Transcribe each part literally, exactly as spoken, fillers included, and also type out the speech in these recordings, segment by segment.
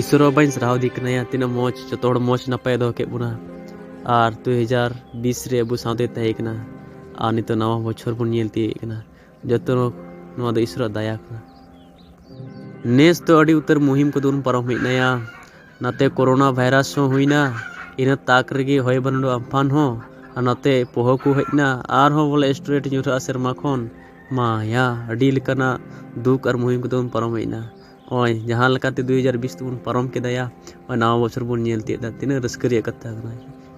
ᱤᱥᱚᱨ ᱵᱟᱵᱟᱧ ᱥᱟᱨᱦᱟᱣ ᱫᱮ ᱠᱟᱱᱟᱭᱟ, ᱛᱤᱱᱟᱹᱜ ᱢᱚᱡᱽ ᱡᱚᱛᱚ ᱦᱚᱲ ᱢᱚᱡᱽ ᱱᱟᱯᱟᱭ ᱫᱚᱦᱚ ᱠᱮᱫ ᱵᱚᱱᱟ᱾ ᱟᱨ ᱫᱩ ᱦᱟᱡᱟᱨ ᱵᱤᱥ ᱨᱮ ᱟᱵᱚ ᱥᱟᱶᱛᱮ ᱛᱟᱦᱮᱸ ᱠᱟᱱᱟ, ᱟᱨ ᱱᱤᱛᱚᱜ ᱱᱟᱣᱟ ᱵᱚᱪᱷᱚᱨ ᱵᱚᱱ ᱧᱮᱞ ᱛᱤᱭᱳᱜ ᱠᱟᱱᱟ᱾ ᱡᱚᱛᱚ ᱱᱚᱣᱟ ᱫᱚ ᱤᱥᱚᱨᱟᱜ ᱫᱟᱭᱟ ᱠᱟᱱᱟ᱾ ᱱᱮᱥ ᱫᱚ ᱟᱹᱰᱤ ᱩᱛᱟᱹᱨ ᱢᱩᱦᱤᱢ ᱠᱚᱫᱚ ᱵᱚᱱ ᱯᱟᱨᱚᱢ ᱦᱮᱡ ᱱᱟᱭᱟ᱾ ᱱᱟᱛᱮ ᱠᱳᱨᱳᱱᱟ ᱵᱷᱟᱭᱨᱟᱥ ᱦᱚᱸ ᱦᱩᱭᱱᱟ, ᱤᱱᱟᱹ ᱛᱟᱠ ᱨᱮᱜᱮ ᱦᱚᱭ ᱵᱟᱹᱨᱰᱩ ᱟᱢᱯᱷᱟᱱ ᱦᱚᱸ, ᱟᱨ ᱱᱚᱛᱮ ᱯᱚᱦᱚ ᱠᱚ ᱦᱮᱡ ᱮᱱᱟ, ᱟᱨᱦᱚᱸ ᱵᱚᱞᱮ ᱮᱥᱴᱨᱮᱴ ᱧᱩᱨᱦᱟᱹᱜᱼᱟ ᱥᱮᱨᱢᱟ ᱠᱷᱚᱱ᱾ ᱢᱟᱭᱟ, ᱟᱹᱰᱤ ᱞᱮᱠᱟᱱᱟᱜ ᱫᱩᱠ ᱟᱨ ᱢᱩᱦᱤᱢ ᱠᱚᱫᱚ ᱵᱚᱱ ᱯᱟᱨᱚᱢ ᱦᱮᱡ ᱮᱱᱟ᱾ ᱱᱚᱜᱼᱚᱭ ᱡᱟᱦᱟᱸ ᱞᱮᱠᱟᱛᱮ ᱫᱩ ᱦᱟᱡᱟᱨ ᱵᱤᱥ ᱛᱮᱵᱚᱱ ᱯᱟᱨᱚᱢ ᱠᱮᱫᱟᱭᱟ, ᱱᱚᱜᱼᱚᱭ ᱱᱟᱣᱟ ᱵᱚᱪᱷᱚᱨ ᱵᱚᱱ ᱧᱮᱞ ᱛᱤᱭᱳᱜ ᱮᱫᱟ, ᱛᱤᱱᱟᱹᱜ ᱨᱟᱹᱥᱠᱟᱹ ᱨᱮᱭᱟᱜ ᱠᱟᱛᱷᱟ ᱠᱟᱱᱟ᱾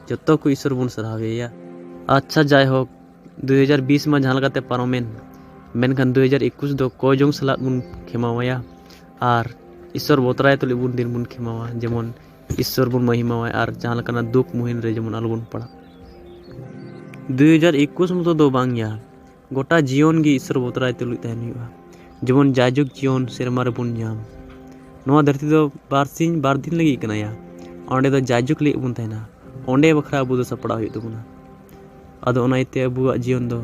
ᱡᱚᱛᱚ ᱠᱚ ᱤᱥᱚᱨ ᱵᱚᱱ ᱥᱟᱨᱦᱟᱣ ᱮᱭᱟ᱾ ᱟᱪᱪᱷᱟ, ᱡᱟᱭᱦᱳᱠ, ᱫᱩ ᱦᱟᱡᱟᱨ ᱵᱤᱥ ᱢᱟ ᱡᱟᱦᱟᱸ ᱞᱮᱠᱟᱛᱮ ᱯᱟᱨᱚᱢᱮᱱ, ᱢᱮᱱᱠᱷᱟᱱ ᱫᱩ ᱦᱟᱡᱟᱨ ᱮᱠᱩᱥ ᱫᱚ ᱠᱚᱭ ᱡᱚᱝ ᱥᱟᱞᱟᱜ ᱵᱚᱱ ᱠᱷᱮᱢᱟᱣᱟᱭᱟ ᱟᱨ ᱤᱥᱚᱨ ᱵᱚᱛᱨᱟᱭ ᱛᱩᱞᱩᱡ ᱵᱚᱱ ᱫᱤᱱ ᱵᱚᱱ ᱠᱷᱮᱢᱟᱣᱟ, ᱡᱮᱢᱚᱱ ᱤᱥᱚᱨ ᱵᱚᱱ ᱢᱚᱦᱤᱢᱟᱣᱟᱭ ᱟᱨ ᱡᱟᱦᱟᱸ ᱞᱮᱠᱟᱱᱟᱜ ᱫᱩᱠ ᱢᱩᱦᱤᱱ ᱨᱮ ᱡᱮᱢᱚᱱ ᱟᱞᱚᱵᱚᱱ ᱯᱟᱲᱟᱜ᱾ ᱫᱩ ᱦᱟᱡᱟᱨ ᱮᱠᱩᱥ ᱢᱚᱛᱚ ᱫᱚ ᱵᱟᱝ ᱭᱟ, ᱜᱚᱴᱟ ᱡᱤᱭᱚᱱ ᱜᱮ ᱤᱥᱚᱨ ᱵᱚᱛᱨᱟᱭ ᱛᱩᱞᱩᱡ ᱛᱟᱦᱮᱱ ᱦᱩᱭᱩᱜᱼᱟ, ᱡᱮᱢᱚᱱ ᱡᱟᱭᱡᱩᱜᱽ ᱡᱤᱭᱚᱱ ᱥᱮᱨᱢᱟ ᱨᱮᱵᱚᱱ ᱧᱟᱢ᱾ ᱱᱚᱣᱟ ᱫᱷᱟᱹᱨᱛᱤ ᱫᱚ ᱵᱟᱨ ᱥᱤᱧ ᱵᱟᱨ ᱫᱤᱱ ᱞᱟᱹᱜᱤᱫ ᱠᱟᱱᱟᱭᱟ, ᱚᱸᱰᱮ ᱫᱚ ᱡᱟᱭᱡᱩᱜᱽ ᱞᱟᱹᱜᱤᱫ ᱵᱚᱱ ᱛᱟᱦᱮᱱᱟ, ᱚᱸᱰᱮ ᱵᱟᱠᱷᱨᱟ ᱟᱵᱚ ᱫᱚ ᱥᱟᱯᱲᱟᱣ ᱦᱩᱭᱩᱜ ᱛᱟᱵᱚᱱᱟ᱾ ᱟᱫᱚ ᱚᱱᱟ ᱤᱭᱟᱹᱛᱮ ᱟᱵᱚᱣᱟᱜ ᱡᱤᱭᱚᱱ ᱫᱚ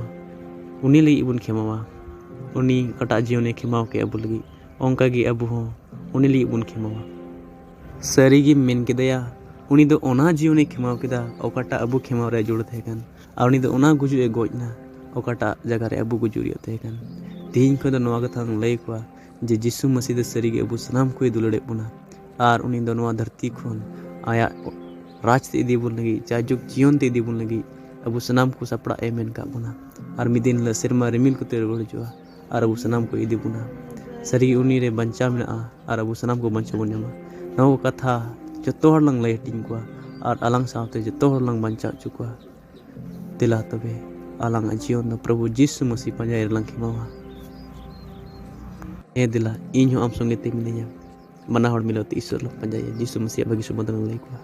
ᱩᱱᱤ ᱞᱟᱹᱜᱤᱫ ᱵᱚᱱ ᱠᱷᱮᱢᱟᱣᱟ, ᱩᱱᱤ ᱚᱠᱟᱴᱟᱜ ᱡᱤᱭᱚᱱᱮ ᱠᱷᱮᱢᱟᱣ ᱠᱮᱫ ᱟᱵᱚ ᱞᱟᱹᱜᱤᱫ, ᱚᱱᱠᱟᱜᱮ ᱟᱵᱚ ᱦᱚᱸ ᱩᱱᱤ ᱞᱟᱹᱜᱤᱫ ᱵᱚᱱ ᱠᱷᱮᱢᱟᱣᱟ᱾ ᱥᱟᱹᱨᱤᱜᱮᱢ ᱢᱮᱱ ᱠᱮᱫᱟᱭᱟ, ᱩᱱᱤ ᱫᱚ ᱚᱱᱟ ᱡᱤᱭᱚᱱᱮ ᱠᱷᱮᱢᱟᱣ ᱠᱮᱫᱟ, ᱚᱠᱟᱴᱟᱜ ᱟᱵᱚ ᱠᱷᱮᱢᱟᱣ ᱨᱮᱭᱟᱜ ᱡᱟᱹᱨᱩᱲ ᱛᱟᱦᱮᱸ ᱠᱟᱱ, ᱟᱨ ᱩᱱᱤ ᱫᱚ ᱚᱱᱟ ᱜᱩᱡᱩᱜ ᱮ ᱜᱚᱡ ᱮᱱᱟ, ᱚᱠᱟᱴᱟᱜ ᱡᱟᱭᱜᱟ ᱨᱮ ᱟᱵᱚ ᱜᱩᱡᱩᱜ ᱨᱮᱭᱟᱜ ᱛᱟᱦᱮᱸ ᱠᱟᱱ᱾ ᱛᱮᱦᱮᱧ ᱠᱷᱚᱱ ᱫᱚ ᱱᱚᱣᱟ ᱠᱟᱛᱷᱟ ᱞᱟᱹᱭ ᱟᱠᱚᱣᱟ ᱡᱮ ᱡᱤᱥᱩ ᱢᱟᱹᱥᱤ ᱫᱚ ᱥᱟᱹᱨᱤᱜᱮ ᱟᱵᱚ ᱥᱟᱱᱟᱢ ᱠᱚᱭ ᱫᱩᱞᱟᱹᱲᱮᱫ ᱵᱚᱱᱟ, ᱟᱨ ᱩᱱᱤ ᱫᱚ ᱱᱚᱣᱟ ᱫᱷᱟᱹᱨᱛᱤ ᱠᱷᱚᱱ ᱟᱭᱟᱜ ᱨᱟᱡᱽ ᱛᱮ ᱤᱫᱤ ᱵᱚᱱ ᱞᱟᱹᱜᱤᱫ, ᱡᱟᱭᱡᱩᱜᱽ ᱡᱤᱭᱚᱱ ᱛᱮ ᱤᱫᱤ ᱵᱚᱱ ᱞᱟᱹᱜᱤᱫ ᱟᱵᱚ ᱥᱟᱱᱟᱢ ᱠᱚ ᱥᱟᱯᱲᱟᱜ ᱮ ᱢᱮᱱ ᱠᱟᱜ ᱵᱚᱱᱟ᱾ ᱟᱨ ᱢᱤᱫ ᱫᱤᱱ ᱦᱤᱞᱳᱜ ᱥᱮᱨᱢᱟ ᱨᱤᱢᱤᱞ ᱠᱚᱛᱮ ᱨᱩᱣᱟᱹᱲ ᱦᱤᱡᱩᱜᱼᱟ, ᱟᱨ ᱟᱵᱚ ᱥᱟᱱᱟᱢ ᱠᱚ ᱤᱫᱤ ᱵᱚᱱᱟ᱾ ᱥᱟᱹᱨᱤᱜᱮ ᱩᱱᱤ ᱨᱮ ᱵᱟᱧᱪᱟᱣ ᱢᱮᱱᱟᱜᱼᱟ, ᱟᱨ ᱟᱵᱚ ᱥᱟᱱᱟᱢ ᱠᱚ ᱵᱟᱧᱪᱟᱣ ᱵᱚᱱ ᱧᱟᱢᱟ᱾ ᱱᱚᱣᱟ ᱠᱚ ᱠᱟᱛᱷᱟ ᱡᱚᱛᱚ ᱦᱚᱲ ᱞᱟᱝ ᱞᱟᱹᱭ ᱦᱟᱹᱴᱤᱧ ᱠᱚᱣᱟ, ᱟᱨ ᱟᱞᱟᱝ ᱥᱟᱶᱛᱮ ᱡᱚᱛᱚ ᱦᱚᱲ ᱞᱟᱝ ᱵᱟᱧᱪᱟᱣ ᱦᱚᱪᱚ ᱠᱚᱣᱟ᱾ ᱫᱮᱞᱟ ᱛᱚᱵᱮ, ᱟᱞᱟᱝᱟᱜ ᱡᱤᱭᱚᱱ ᱫᱚ ᱯᱨᱚᱵᱷᱩ ᱡᱤᱥᱩ ᱢᱟᱹᱥᱤ ᱯᱟᱸᱡᱟᱭ ᱨᱮᱞᱟᱝ ᱠᱷᱮᱢᱟᱣᱟ᱾ ᱦᱮᱸ ᱫᱮᱞᱟ, ᱤᱧ ᱦᱚᱸ ᱟᱢ ᱥᱚᱸᱜᱮ ᱛᱮ ᱢᱤᱱᱟᱹᱧᱟ᱾ ᱵᱟᱱᱟ ᱦᱚᱲ ᱢᱤᱞᱟᱹᱣ ᱛᱮ ᱤᱥᱚᱨ ᱞᱟᱝ ᱯᱟᱸᱡᱟᱭᱟ, ᱡᱤᱥᱩ ᱢᱟᱹᱥᱤᱭᱟᱜ ᱵᱷᱟᱹᱜᱤ ᱥᱚᱢᱵᱟᱫ ᱞᱟᱝ ᱞᱟᱹᱭ ᱠᱚᱣᱟ᱾